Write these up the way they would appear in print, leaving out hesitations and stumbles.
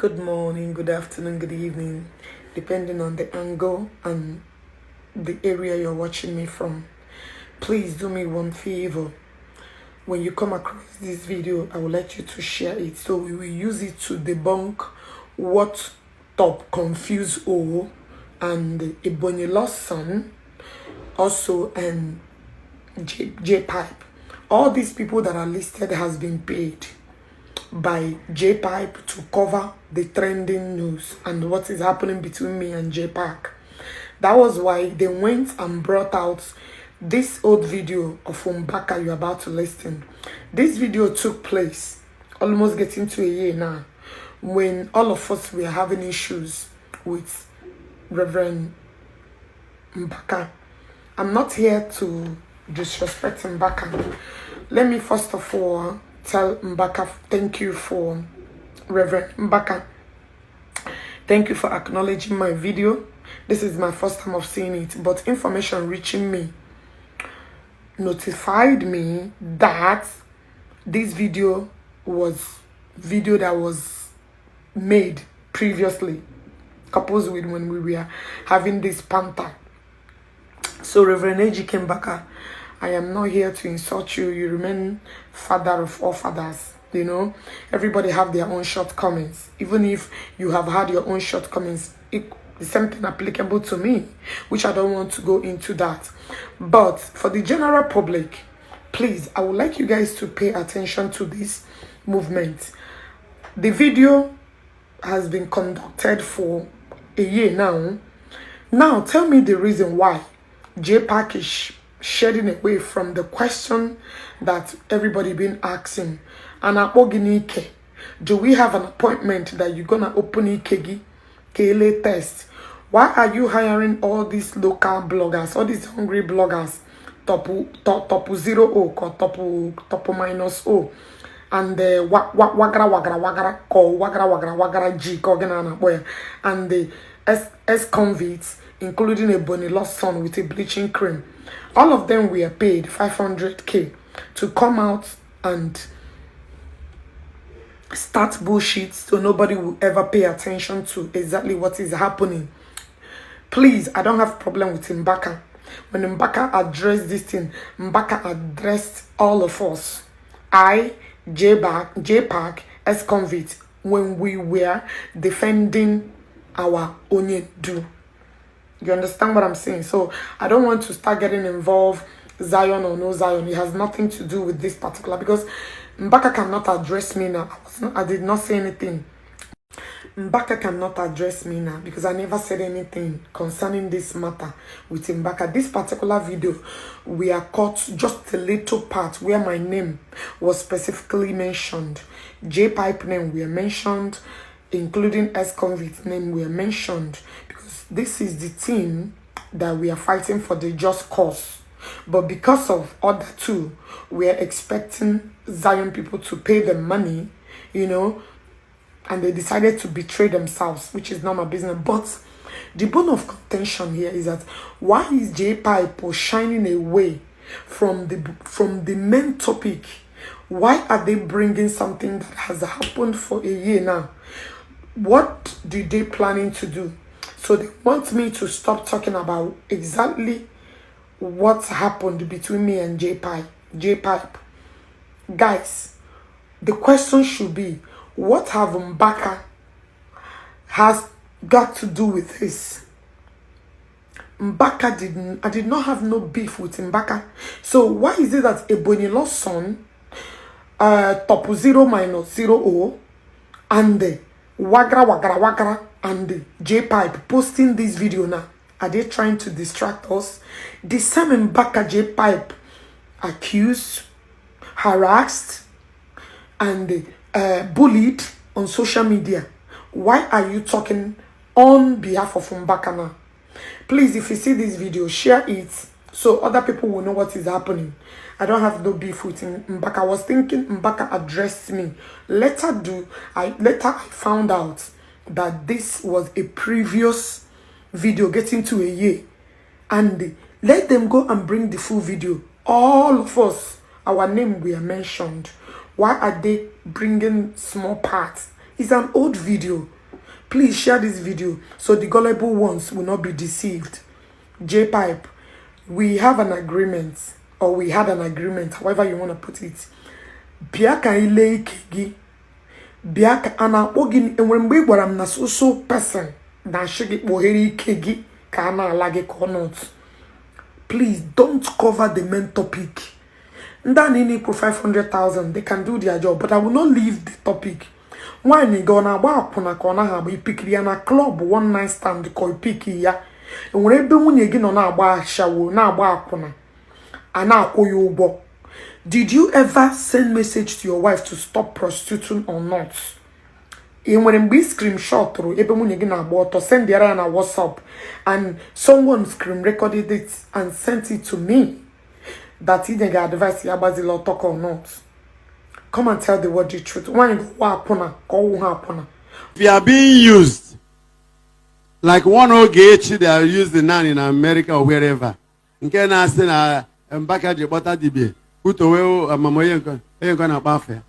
Good morning, good afternoon, good evening, depending on the angle and the area you're watching me from. Please do me one favor. When you come across this video, I would like you to share it. So we will use it to debunk what Top Confuse O and Ebonyi Lawson also and J Pipe. All these people that are listed has been paid by J Pipe to cover the trending news and what is happening between me and J Park. That was why they went and brought out this old video of Mbaka you're about to listen. This video took place almost getting to a year now, when all of us were having issues with Reverend Mbaka. I'm not here to disrespect Mbaka. Let me first of all tell Mbaka thank you for Reverend Mbaka. Thank you for acknowledging my video. This is my first time of seeing it, but information reaching me notified me that this video was video that was made previously, couples with when we were having this panther. So Reverend Ejike Mbaka, I am not here to insult you. You remain father of all fathers. Everybody have their own shortcomings. Even if you have had your own shortcomings, the same thing applicable to me, which I don't want to go into that. But for the general public, please, I would like you guys to pay attention to this movement. The video has been conducted for a year now. Now, tell me the reason why J Park is shedding away from the question that everybody been asking. And akpọ gị n'ike. Do we have an appointment that you're gonna open ike gị ka ele test? Why are you hiring all these local bloggers, all these hungry bloggers, top top top zero O or top top minus O, and the wagara wagara wagara ko wagara wagara wagara G ka ọ gị na na-akpọ ya, and the S S convicts, including a Bonnie Lost son with a bleaching cream? All of them were paid 500K to come out and start bullshit so nobody will ever pay attention to exactly what is happening. Please, I don't have problem with Mbaka. When Mbaka addressed this thing, Mbaka addressed all of us. I, J J Park, S convict, when we were defending our Onyendu. You understand what I'm saying? So I don't want to start getting involved, Zion or no Zion. It has nothing to do with this particular, because Mbaka cannot address me now. I did not say anything. Mbaka cannot address me now because I never said anything concerning this matter with Mbaka. This particular video, we are caught just a little part where my name was specifically mentioned. J Pipe name were mentioned, including S convict name were mentioned, because this is the team that we are fighting for the just cause. But because of other two, we are expecting Zion people to pay them money, and they decided to betray themselves, which is not my business. But the bone of contention here is that why is J Pipe shining away from the main topic? Why are they bringing something that has happened for a year now? What do they planning to do? So they want me to stop talking about exactly what happened between me and J Pipe. J Pipe. Guys, the question should be, what have Mbaka has got to do with this? Mbaka didn't, I did not have no beef with Mbaka. So why is it that Ebonyi Lawson, top 0 minus 0 O, and the Wagra Wagra Wagra and the J Pipe posting this video now? Are they trying to distract us? The same Mbaka J Pipe accused, harassed, and bullied on social media. Why are you talking on behalf of Mbaka now? Please, if you see this video, share it so other people will know what is happening. I don't have no beef with Mbaka. I was thinking Mbaka addressed me. Later I found out that this was a previous video getting to a year, and let them go and bring the full video. All of us, our name were mentioned. Why are they bringing small parts? It's an old video. Please share this video so the gullible ones will not be deceived. JPipe, we have an agreement, or we had an agreement, however you want to put it. Bịa ka anyị lee ike gị. Bịa ka a na-akpọ gị. Enwere mgbe ị gwara m na so so person na-achị gị kpoghere ike gị ka a na-ala gị ka ọ not. Please don't cover the main topic. Ndị a niile kwuru 500,000, they can do their job, but I will not leave the topic. Nwaanyị gị ọ na-agba akwụna ka ọ naghị agba? Ipikiri ya na club, one night stand, ka ipiki ya? Enwere ebe nwunye gị nọ na-agba ashawo, na-agba akwụna, a na-akwụ ya ụgwọ? Did you ever send message to your wife to stop prostituting or not? Ị nwere mgbe ị screenshotụrụ ebe nwunye gị na-agba ọtọ, send ya na WhatsApp, and someone screen recorded it and sent it to me that ị ga advice ya agbazila ọtọ ka or not? Come and tell the world the truth. Nwaanyị gị ọwa akwụna ka ọwụ ha akwụna? If you are being used, like one Ogechi they are using now in America or wherever, nke na-asị na Mbaka ji kpọta dibia kwutowe amama onye nke na-akpọ afọ ya.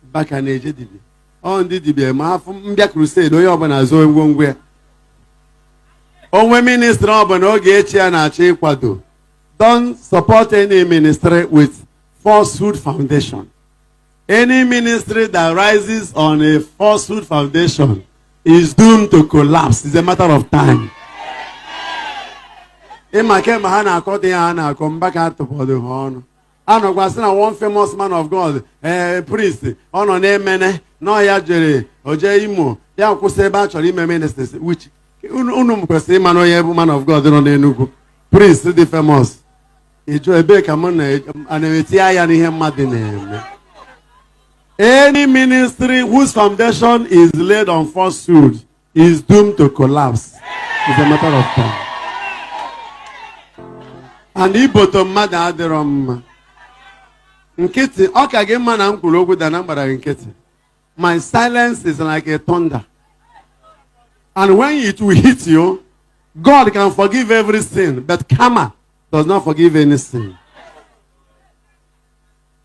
Mbaka na-eje dibia, ọ ndị dibia ma afọ mbịa crusade, onye ọbụla zoo ngwongwo ya. Onwe ministry ọbụla Ogechi ya na-achọ ịkwado, don't support any ministry with falsehood foundation. Any ministry that rises on a falsehood foundation is doomed to collapse. It's a matter of time. Ịma kemgbe ha na-akọ dị ya, ha na-akọ Mbaka atụpọdụ ha ọnụ. Anọkwa sị na one famous man of God, ee, priest, ọ nọ na-emene n'ọhịa, jere oje Imo ya kwụsị ebe a chọrọ ime ministry, which unu kwesịrị ịma na onye bụ man of God nọ n'Enugu, priest dị famous. Ịjụ ebee ka m na-etinye anya n'ihe mmadụ na-eme. Any ministry whose foundation is laid on falsehood is doomed to collapse. It's a matter of time. And iboto mmadụ adịrọ mma. Nkịtị ọ ka gị mma na m kwuru okwu dana m gbara gị nkịtị. My silence is like a thunder. And when it will hit you, God can forgive every sin, but karma does not forgive any sin.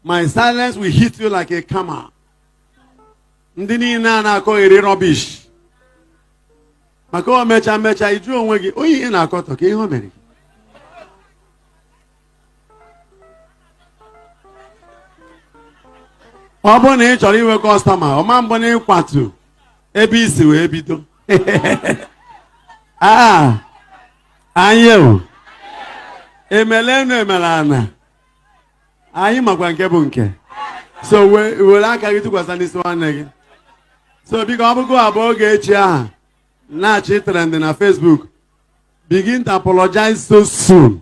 My silence will hit you like a karma. Ndị niile a na-akọgheri rubbish. Maka o mechaa mechaa, ịjụ onwe gị onye ị na-akọtọ ka ihe o mere gị. Ọ bụrụ na ị chọrọ inwe customer, ọma mbụ na ịkwatu ebe isi wee bido. Ah, anyị o emele enu emele ana, anyị makwa nke bụ nke. So were aka gị tụkwasị n'isi nwanne gị. So biko, ọ bụgo abụọ Ogechi aha na-achị trend na Facebook, begin to apologize so soon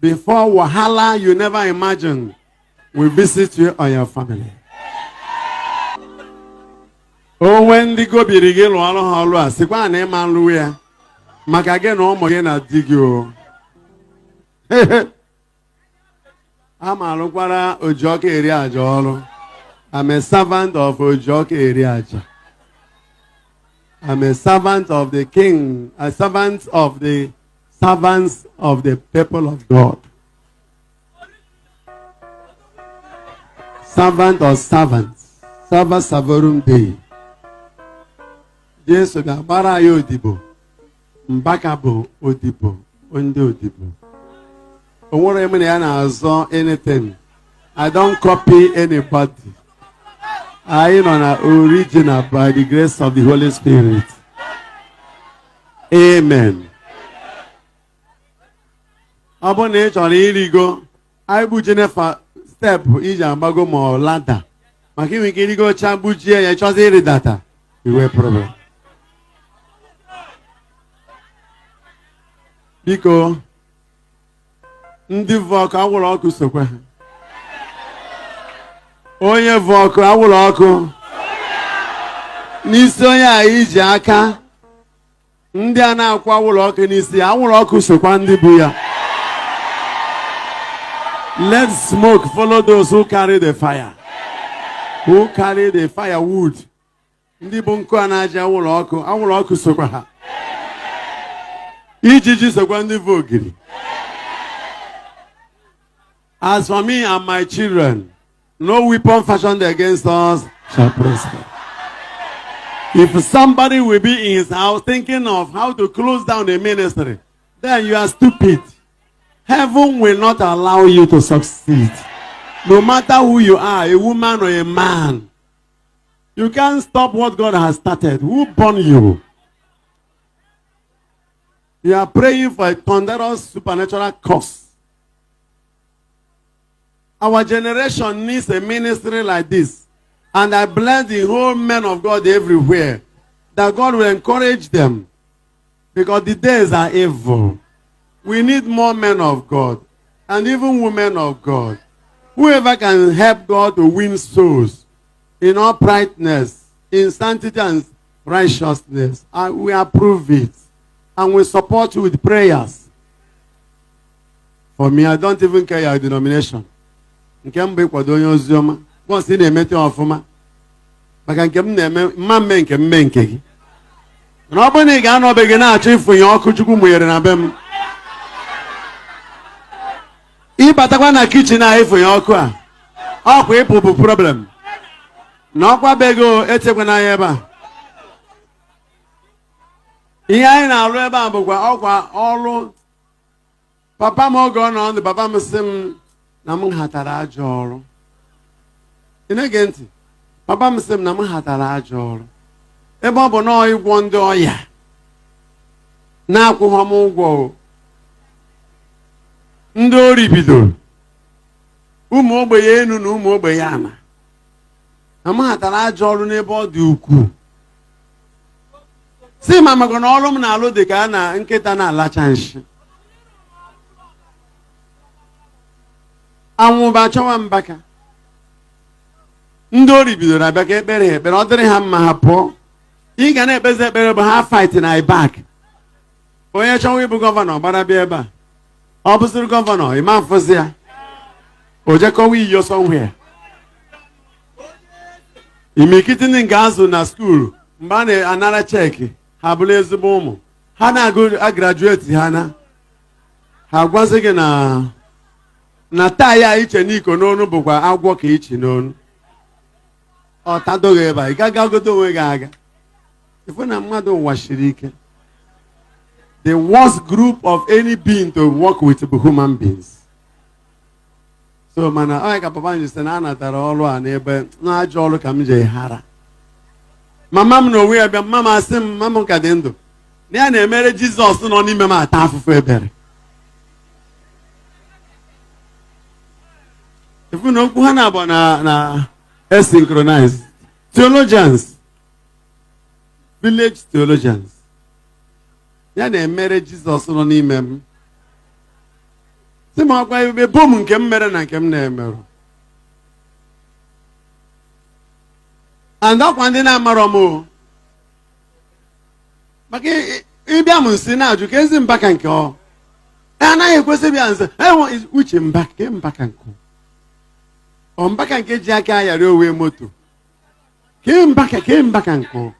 before wahala you never imagined will visit you or your family. Onwe ndị gobiri gị lụọ ọrụ ha ọrụ a sikwa na ịma nlụ ya maka gị na ụmụ gị na di gị o. A ma alụkwara Ojiọkụ eri aja ọrụ. I'm a servant of Ojiọkụ eri aja. I'm a servant of the king, a servant of the servants of the people of God. Servant of servants. Serva servorum Dei. Jesu ga-agbara anyị odibo. Mbaka bụ odibo, ndị odibo. O nwere eme na ya na-azọ anything. I don't copy anybody. Anyị nọ na original by the grace of the Holy Spirit. Amen. Ọ bụrụ na ị chọrọ irigo, anyị gbujine step iji agbago ma ọ ladder. Maka inwe ike irigo cha gbujie ya, ịchọzi ịrịdata, iwe problem. Biko, ndị vụ ọkụ, anwụrụ ọkụ sokwe ha. Onye vụ ọkụ, anwụrụ ọkụ n'isi onye a iji aka ndị a na-akwụ anwụrụ ọkụ n'isi, anwụrụ ọkụ sokwa ndị bụ ya. Let smoke follow those who carry the fire, who carry the firewood. Ndị bụ nkụ a na-aja anwụrụ ọkụ, anwụrụ ọkụ sokwa ha. Ijiji sokwa ndị bụ ogiri. As for me and my children, no weapon fashioned against us shall prosper. If somebody will be in his house thinking of how to close down a ministry, then you are stupid. Heaven will not allow you to succeed. No matter who you are, a woman or a man. You can't stop what God has started. Who born you? You are praying for a thunderous supernatural curse. Our generation needs a ministry like this. And I bless the whole men of God everywhere, that God will encourage them, because the days are evil. We need more men of God and even women of God. Whoever can help God to win souls in uprightness, in sanctity and righteousness, we approve it. And we support you with prayers. For me, I don't even care your denomination. Nke m bụ ịkwado onye ozi ọma. Once ị na-emete ọfụma. Maka nke m na-eme mma mme nke mme nke gị. Mana ọ bụrụ na ị ga-anọbe gị na-achọ ịfụnye ọkụ Chukwu mụnyere na be m. Ịbatakwa na kitchen a, ịfụnye ọkụ a. Ọkwa ịpụ bụ problem. Na ọkwa be gị o, echekwana anya ebe a. Ihe anyị na-arụ ebe a bụkwa ọkwa ọrụ papa m. Oge ọ nọ ndụ, papa m sị m na m hatara ajọ ọrụ. Ị na-ege ntị? Papa m sị m na m hatara ajọ ọrụ, ebe ọ bụ na ịgwọ ndị ọya na-akwụghọ m ụgwọ o. Ndị ori bidoro ụmụ ogbenye enu na ụmụ ogbenye ana, na m hatara ajọ ọrụ n'ebe ọ dị ukwuu. Si ma maka na ọrụ m na-alụ dị ka a na nkịta na-alacha nshi, anwụba chọwa Mbaka. Ndị ori bidoro abịa ka ekpere ha ekpere, ọ dịrị ha mma, ha pụọ. Ị ga na-ekpezi ekpere bụ ha fight na back. Onye chọwa ịbụ governor, gbara bịa ebe a. Ọ bụziri governor, ịma mfụzi ya, o jekọwa iyo somewhere. Imirikiti ndị nke azụ na school, mgbe a na-anara cheque, ha bụrụ ezigbo ụmụ. Ha na-agụ a graduate, ha na ha gwazi gị na tie a iche n'iko n'onu bụkwa agwọ ka ichi n'onu. Ọ tadoghị ebe a, ị gaghị agodo onwe gị aga. Ifu na mmadụ ụwa siri ike. The worst group of any being to work with bụ human beings. So mana ọ ka papa m ji sị na a natara ọrụ a n'ebe na ajọ ọrụ ka m ji hara. Mama m na onwe ya bịa, mama m asị m, mama m ka dị ndụ, na ya na-emere Jizọs nọ n'ime m ata afụfụ ebere. Ifu na okwu ha na-abụ na asynchronize. Theologians, village theologians, ya na-emere Jizọs nọ n'ime m. Sị m ọkwa ebe bom nke m mere na nke m na-emerụ. And ọkwa ndị na-amarọ m o. Maka ịbịa m nsi na-ajụ ka ezi Mbaka nke ọ. Anaghị ekwesị bịa nso. Enwe uche Mbaka, ke Mbaka nke ọ. Ọ Mbaka nke ji aka ayara owe moto. Ke Mbaka, ke Mbaka nke ọ.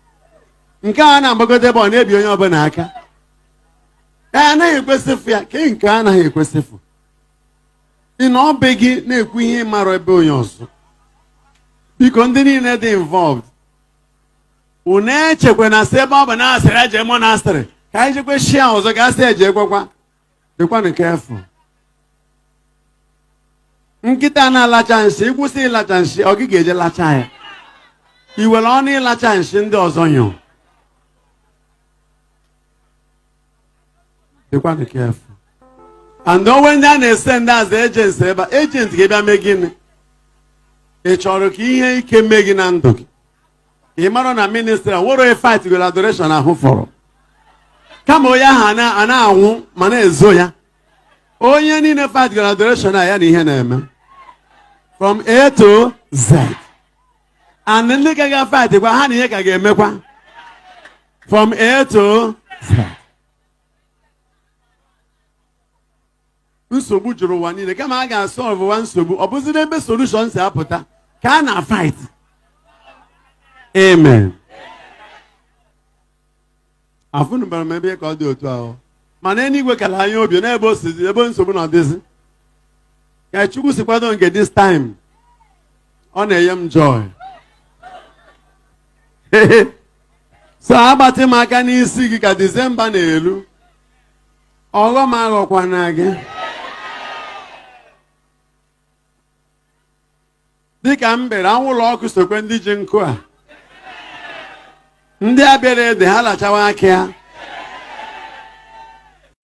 Nke a na-agbagote ebe ọ na-ebi onye ọbụla aka. Anaghị ekwesịfụ ya, ke nke anaghị ekwesịfụ. Ị na ọ be gị na-ekwu ihe mara ebe onye ọzọ. Biko ndị niile dị involved, unu echekwa na sị ebe ọ bụ na asịrị eje monastery ka anyị jekwe shia ọzọ ka asị eje ekwekwa. Dịkwanụ careful. Nkịta na-alacha nshi, ịkwụsị ịlacha nshi, ọ gị ga-eje lacha ya. I were ọnụ ịlacha nshi ndị ọzọ nyụ. Dịkwanụ careful. And onwe ndị a na-ese ndị azụ agents ebe a, agent ga-ebịa mee gịnị? Ị chọrọ ka ihe ike mee gị na ndụ gị? Ị mara na ministry a nwere onye fight goro adoration ahụ fọrọ. Kama onye ahụ a na-anwụ ma na-ezo ya. Onye niile fight goro adoration a ya na ihe na-eme. From A to Z. And ndị ka ga fight kwa ha na ihe ka ga-emekwa. From A to Z. Nsogbu juru ụwa niile, kama a ga-asọlvụ ụwa nsogbu, ọ bụzi n'ebe solution si apụta ka a na-fight. Amen. Afụnụbara m ebe ka ọ dị otu ahụ, mana eluigwe kara anya obi n'ebe o sizi, ebe nsogbu na-adịzi. Ka Chukwu si kwado nke this time, ọ na-enye m joy. So agbatị m aka n'isi gị ka Disemba na-elu. Ọghọm aghọkwana gị. Dịka m bere anwụrụ ọkụ sokwe ndị ji nkụ a. Ndị a bịara ede ha lachawa aka ya.